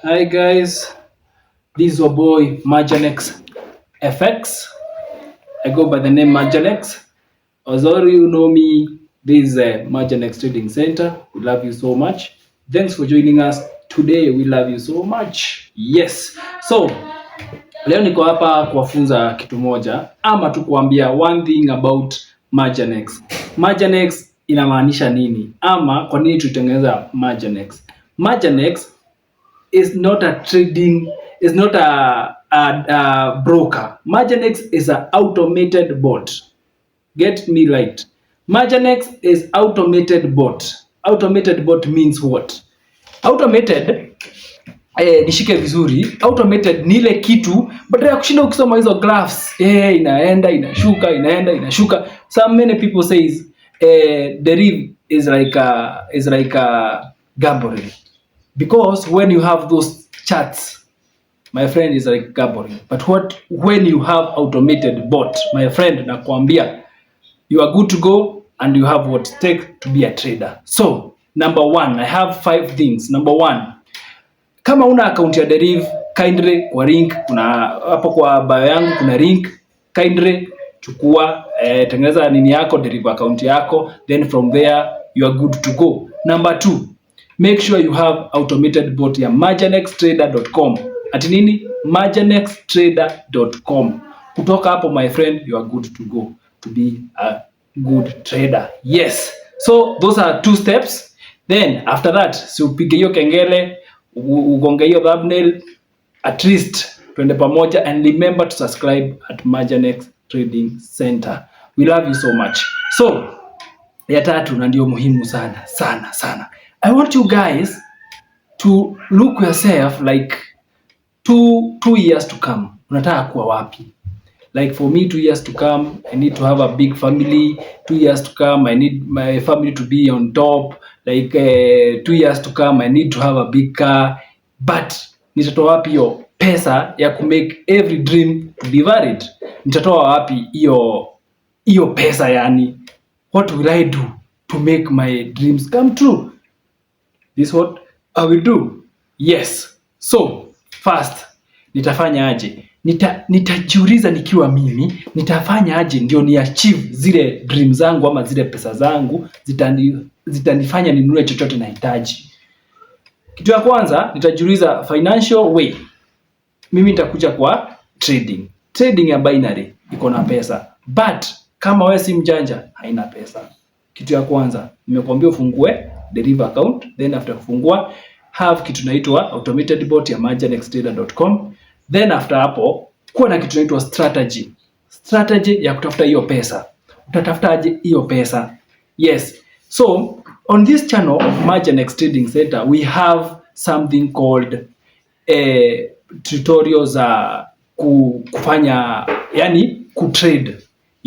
Hi guys, this is your boy Majanex FX. I go by the name Majanex. As all you know me, this is Majanex Trading Center. We love you so much. Thanks for joining us today. We love you so much. Yes. So, leo niko hapa kuwafunza kitu moja ama tu kuambia one thing about Majanex. Majanex inamaanisha nini? Ama kwa nini tulitengeneza Majanex? Majanex is not a trading is not a broker. Majanex is an automated bot. Get me right. Majanex is automated bot. Automated bot means what? Automated, nishike vizuri. Automated ni ile kitu badala ya kushinda ukisoma hizo graphs, inaenda inashuka, inaenda inashuka. So many people says Deriv is like a gambling, because when you have those charts, my friend, is like gambling. But what when you have automated bot, my friend, nakwambia you are good to go and you have what it take to be a trader. So number one, I have five things. Number one, kama una account ya Deriv, kindly kwa link kuna hapo kwa bio yangu kuna link, kindly chukua, tengeneza nini yako, Deriv account yako, then from there you are good to go. Number two, make sure you have automated bot ya majanextrader.com. Ati nini? majanextrader.com. Kutoka hapo, my friend, you are good to go to be a good trader. Yes. So those are two steps. Then after that, si upige hiyo kengele, ugonge hiyo thumbnail, at least twende pamoja, and remember to subscribe at Majanex Trading Center. We love you so much. So ya tatu na ndio muhimu sana sana sana, I want you guys to look yourself like 2 years to come, unataka kuwa wapi? Like for me, 2 years to come, I need to have a big family. 2 years to come, I need my family to be on top. Like 2 years to come, I need to have a big car. But nitatoa wapi hiyo pesa ya kumake every dream to be valid? Nitatoa wapi hiyo pesa? Yani, what will I do to make my dreams come true? This what I will do. Yes. So first, nitafanya aje? Nitajiuliza nikiwa mimi nitafanya aje ndio ni achieve zile dream zangu ama zile pesa zangu zitanifanya ninunue chochote nahitaji. Kitu ya kwanza nitajiuliza financial way. Mimi nitakuja kwa trading. Trading ya binary iko na pesa, but kama wewe si mjanja, haina pesa. Kitu ya kwanza nimekuambia ufungue Deriv account, then after kufungua, have kitu inaitwa automated bot ya majanextrader.com. Then after hapo, kuwa na kitu inaitwa strategy. Strategy ya kutafuta hiyo pesa. Utatafuta aje hiyo pesa? Yes. So on this channel of Majanex Trading Center, we have something called tutorials za kufanya, yani kutrade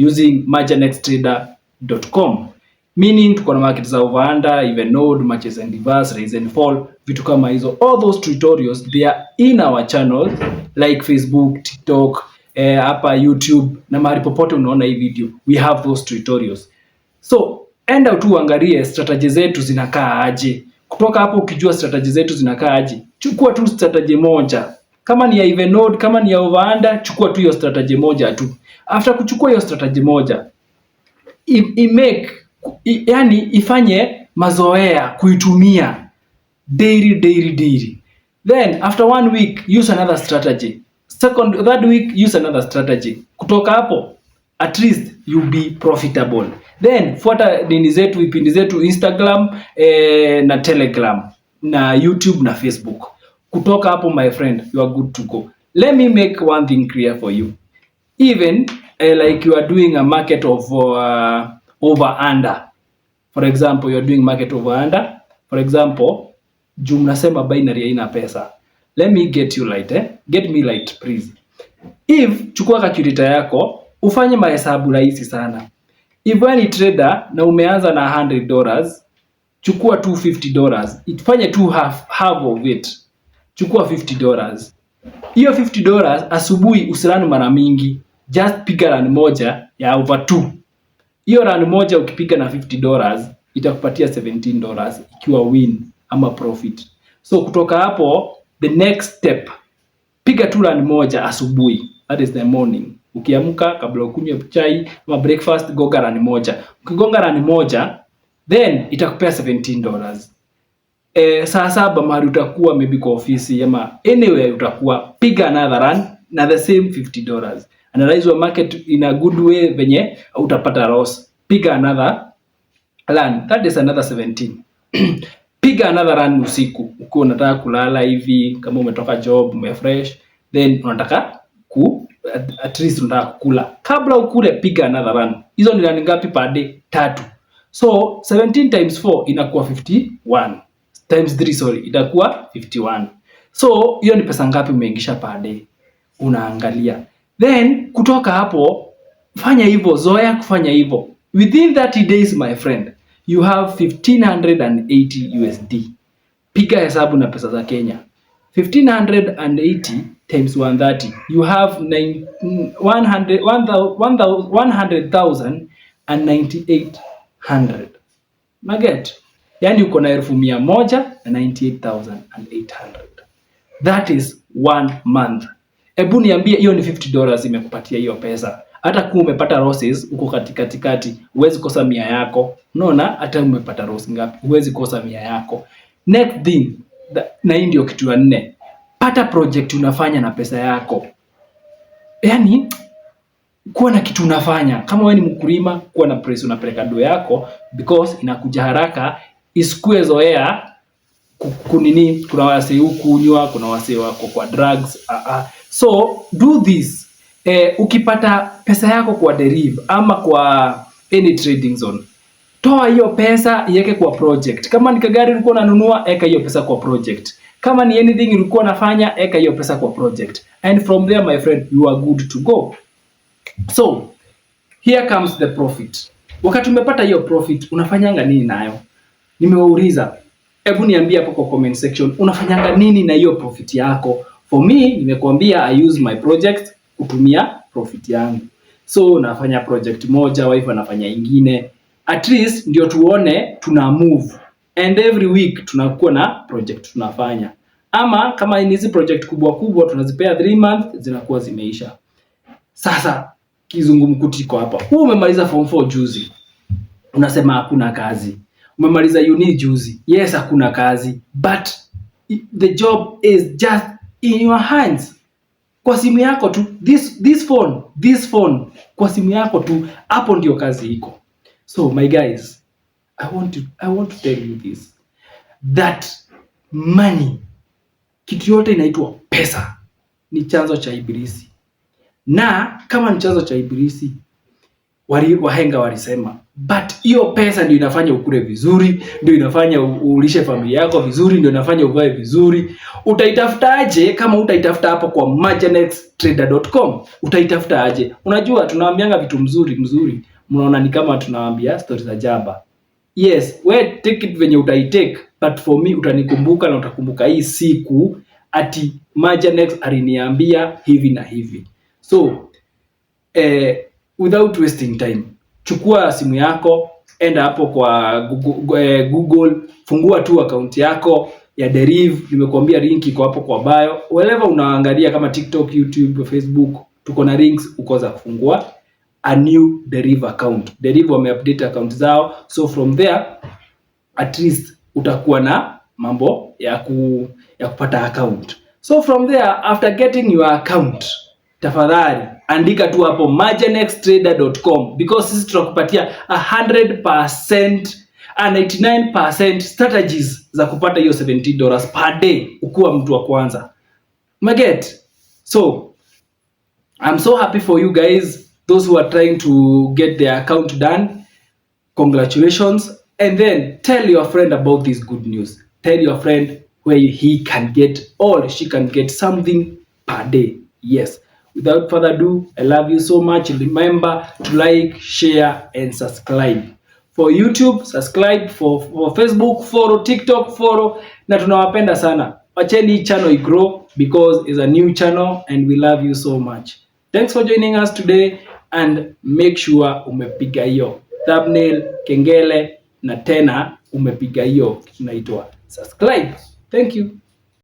using majanextrader.com, meaning tuko na market za over under, even odd, matches and reverse, rise and fall, vitu kama hizo. All those tutorials, they are in our channels like Facebook, TikTok, hapa YouTube na mahali popote unaona hii video, we have those tutorials. So enda tu uangalie strategy zetu zinakaa aje. Kutoka hapo, ukijua strategy zetu zinakaa aje, chukua tu strategy moja. Kama ni ya even odd, kama ni ya over under, chukua tu hiyo strategy moja tu. After kuchukua hiyo strategy moja, yani ifanye mazoea kuitumia daily, daily, daily. Then after one week, use another strategy. Second, third week, use another strategy. Kutoka hapo, at least you be profitable. Then fuata nini zetu, vipindi zetu Instagram, na Telegram na YouTube na Facebook. Kutoka hapo, my friend, you are good to go. Let me make one thing clear for you. Even like you are doing a market of over under. For example, you are doing market over under. For example, juu mnasema binary haina pesa. Let me get you light, eh? Get me light, please. If chukua calculator yako, ufanye mahesabu rahisi sana. If wewe ni trader na umeanza na $100, chukua $250. Ifanye tu half, half of it. Chukua $50. Hiyo $50, asubuhi usirun mara mingi. Just piga run moja ya over 2. Hiyo run moja ukipiga na $50 itakupatia $17 ikiwa win ama profit. So kutoka hapo, The next step, piga tu run moja asubuhi, that is the morning. Ukiamka, kabla ukunywe chai ama breakfast, gonga run moja. Ukigonga run moja, then itakupea $17. Saa 7 mahali utakuwa, maybe kwa ofisi ama anywhere utakuwa, piga another run na the same $50. Analyze your market in a good way venye utapata loss. Piga another run, that is another 17. Piga another run usiku ukiwa unataka kulala hivi, kama umetoka job, umefresh, then unataka ku at least unataka kukula, kabla ukule, piga another run. Hizo ni run ngapi per day? Tatu. So 17 times 4 inakuwa 51, times 3, sorry, itakuwa 51. So hiyo ni pesa ngapi umeingisha per day? Unaangalia. Then kutoka hapo, fanya hivyo, zoea kufanya hivyo. Within 30 days, my friend, you have 1580 USD. Piga hesabu na pesa za Kenya. 1580 times 130, you have 100 100,9800. Unaget? Yani uko na 198,800. That is one month. Hebu niambie, hiyo ni $50 imekupatia hiyo pesa. Hata kuwa umepata losses uko katikati kati, huwezi kosa 100 yako. Unaona, hata umepata loss ngapi, huwezi kosa 100 yako. Next thing, na hii ndio kitu ya nne, pata project unafanya na pesa yako. Yaani kuwa na kitu unafanya. Kama wewe ni mkulima, kuwa na place unapeleka do yako because inakuja haraka, isikue zoea kunini. Kuna wasee hukunywa, kuna wasee wako kwa drugs. So do this. Ukipata pesa yako kwa Deriv ama kwa any trading zone, toa hiyo pesa, iweke kwa project. Kama ni kagari ulikuwa unanunua, eka hiyo pesa kwa project. Kama ni anything ulikuwa unafanya, eka hiyo pesa kwa project. And from there, my friend, you are good to go. So here comes the profit. Wakati umepata hiyo profit, unafanyanga nini nayo? Nimewauliza, hebu niambie hapo kwa comment section, unafanyanga nini na hiyo profit yako? For me, nimekuambia I use my project kutumia profit yangu. So nafanya project moja, wife anafanya ingine. At least ndio tuone tuna move. And every week tunakuwa na project tunafanya. Ama kama ni hizi project kubwa kubwa, tunazipea 3 months, zinakuwa zimeisha. Sasa kizungumkuti iko hapa. Wewe umemaliza form 4 juzi. Unasema hakuna kazi. Umemaliza uni juzi. Yes, hakuna kazi. But the job is just in your hands. Kwa simu yako tu. This phone kwa simu yako tu, hapo ndio kazi iko. So my guys, I want to tell you this, that money, kitu yote inaitwa pesa, ni chanzo cha ibilisi. Na kama ni chanzo cha ibilisi, wahenga walisema, but hiyo pesa ndio inafanya ukule vizuri, ndio inafanya ulishe familia yako vizuri, ndio inafanya uvae vizuri. Utaitafuta aje kama utaitafuta hapo kwa marginxtrader.com? Utaitafuta aje? Unajua tunawaambianga vitu mzuri mzuri, mnaona ni kama tunawaambia stories za jaba. Yes, we take it venye utaitake, but for me utanikumbuka na utakumbuka hii siku ati Marginex aliniambia hivi na hivi. So without wasting time, chukua simu yako, enda hapo kwa Google, fungua tu account yako ya Deriv. Nimekuambia link iko hapo kwa bio. Wherever unaangalia kama TikTok, YouTube, Facebook, tuko na links uko za kufungua a new Deriv account. Deriv wameupdate account zao, so from there at least utakuwa na mambo ya kupata account. So from there, after getting your account, tafadhali andika tu hapo marginxtrader.com because sisi tutakupatia 100% a 99% strategies za kupata hiyo $70 per day ukuwa mtu wa kwanza. Umeget? So I'm so happy for you guys, those who are trying to get their account done. Congratulations. And then tell your friend about this good news. Tell your friend where he can get or she can get something per day. Yes. Without further ado, I love you so much. Remember to like, share, and subscribe. For YouTube, subscribe. For Facebook, follow. TikTok, follow. Na tunawapenda sana. Wacheni hii channel igrow because it's a new channel and we love you so much. Thanks for joining us today and make sure umepiga hiyo thumbnail, kengele, na tena umepiga hiyo kitu inaitwa subscribe. Thank you.